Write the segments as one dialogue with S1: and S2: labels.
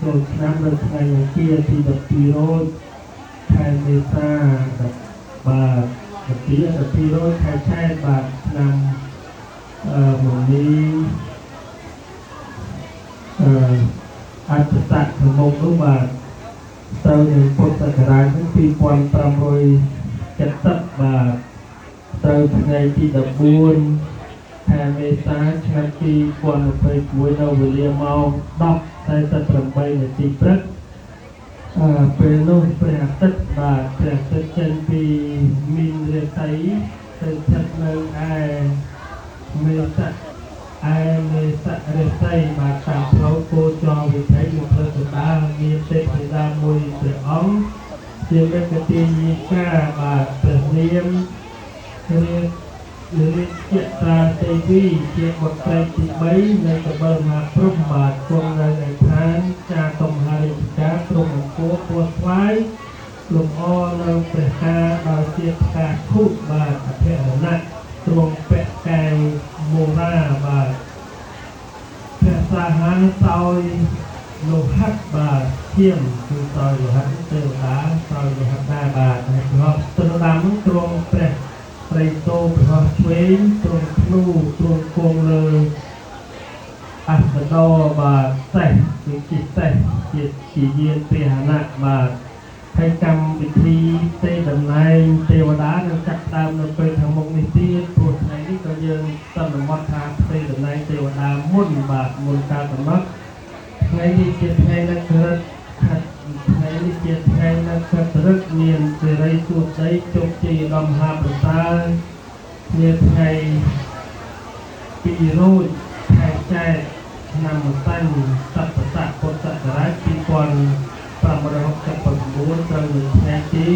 S1: ចូលឆ្នាំនៅថ្ងៃអង្គារទី12រោចខែមេសាបាទ12រោចខែឆែតបាទឆ្នាំអឺមនីអឺអត្តស័កខាងមុខនោះបាទត្រូវនឹងពុទ្ធសករាជ2570បាទត្រូវថ្ងៃទី14ខែមេសាឆ្នាំ2021នៅវេលាម៉ោង10:48នាទីព្រឹកអឺពេលនោះព្រះអាទិត្យបាទព្រះអាទិត្យចេញពីមីនរាសីទៅស្ថិតនៅឯមេសៈឯមេសៈរាសីបាទតាមផ្លូវគោចរវិថីនិងផ្លូវកណ្ដាលមានទេពធីតាមួយព្រះអង្គជាមេកទាយិកាបាទព្រះនាមរារាជតាទេវីជាបុត្រីទី3នៃកបិលមហាព្រហ្មបាទគង់នៅឯឋានចាតុមហារាជការទ្រង់អង្គរពោះស្វាយលំអនៅព្រះការដោយជាផ្កាឈូកបាទអភិរណៈទ្រង់ពាក់កែវមូរាបាទព្រះសាហាសោយលោហិតបាទឈាមគឺសោយលោហិតទេវតាសោយលោហិតដែរបាទហើយព្រះទ្រដាំទ្រង់ព្រះត្រីតោព្រះឆ្វេងទ្រង់ធ្នូទ្រង់គង់លើអស្តោបាទសេះគឺជាសេះជាយានពាហនៈបាទហើយកម្មវិធីទេតំណែងទេវតានឹងចាប់ដើមនៅពេលខាងមុខនេះទៀតព្រោះថ្ងៃនេះក៏យើងសន្មត់ថាទេតំណែងទេវតាមុនបាទមុនការកំណត់ថ្ងៃនេះជាថ្ងៃនក្រិតថ្ងៃនេះជាថ្ងៃនក្រិតរឹកមានសិរីសួស្តីជោគជ័យដល់មហាប្រសើរជាថ្ងៃ2រោចខែចែកឆ្នាំម្សាញ់សត្វស័កពុទ្ធសករាជ2569ត្រូវនៅថ្ងៃទី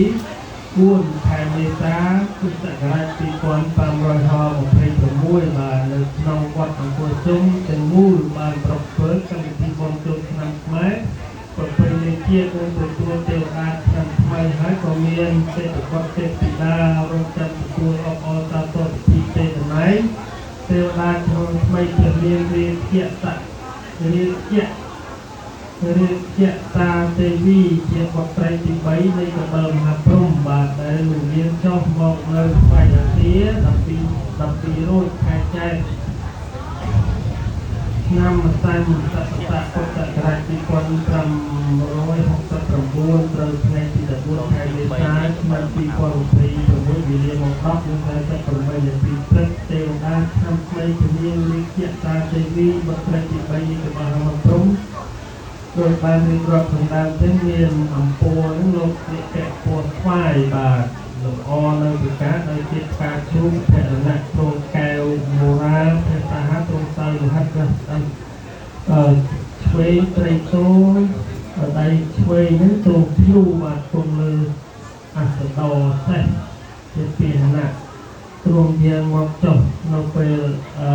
S1: 4ខែមេសាពុទ្ធសករាជ2526បាទនៅក្នុងវត្តអង្គរជុំទាំងមូលបានប្រពើកម្មវិធីបុណ្យចូលឆ្នាំខ្មែរប្រពៃណីជាតិនិងទទួលទេវតាឆ្នាំថ្មីហើយក៏មានទេពកទេពធីតារងចាំទទួលអបអរសាទរពិធីទេតំណែងទេវតាក្នុងថ្មីព្រះនាមរាជស័ករាជរាជតាទេវីជាបុត្រីទី3នៃកបិលមហាព្រហ្មបាទដែលនឹងយាងចុះមកនៅស្វែងអាស៊ី12 12រោចខែចែកឆ្នាំម្សាញ់សត្វស័កពុទ្ធសករាជ2569ត្រូវថ្ងៃទី14ខែមេសាឆ្នាំ2026វេលាម៉ោង10:48នាទីព្រឹកទេវតាឆ្នាំថ្មីពនាងរាជតាទេវីបុត្រីទី3នៃកបិលមហាព្រហ្មដោយបានរៀបរាប់សម្ដើមទៅមានអំពរនឹងលោកនិកៈពណ៌ស្វាយបាទលម្អនៅវិការដោយជាផ្កាឈូកភរណៈទ្រង់កែវមូរាព្រះសាហាទ្រង់សោយលោហិតព្រះអឺឆ្វេងត្រីតោដៃឆ្វេងនឹងទ្រង់ធ្នូបាទគង់លើអស្តោសេះជាពាហនៈទ្រង់យាងមកចុះនៅពេលអឺ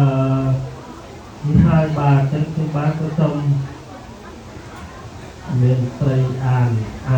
S1: នេះហើយបាទអញ្ចឹងគឺបាទក៏សូមមានត្រីអាន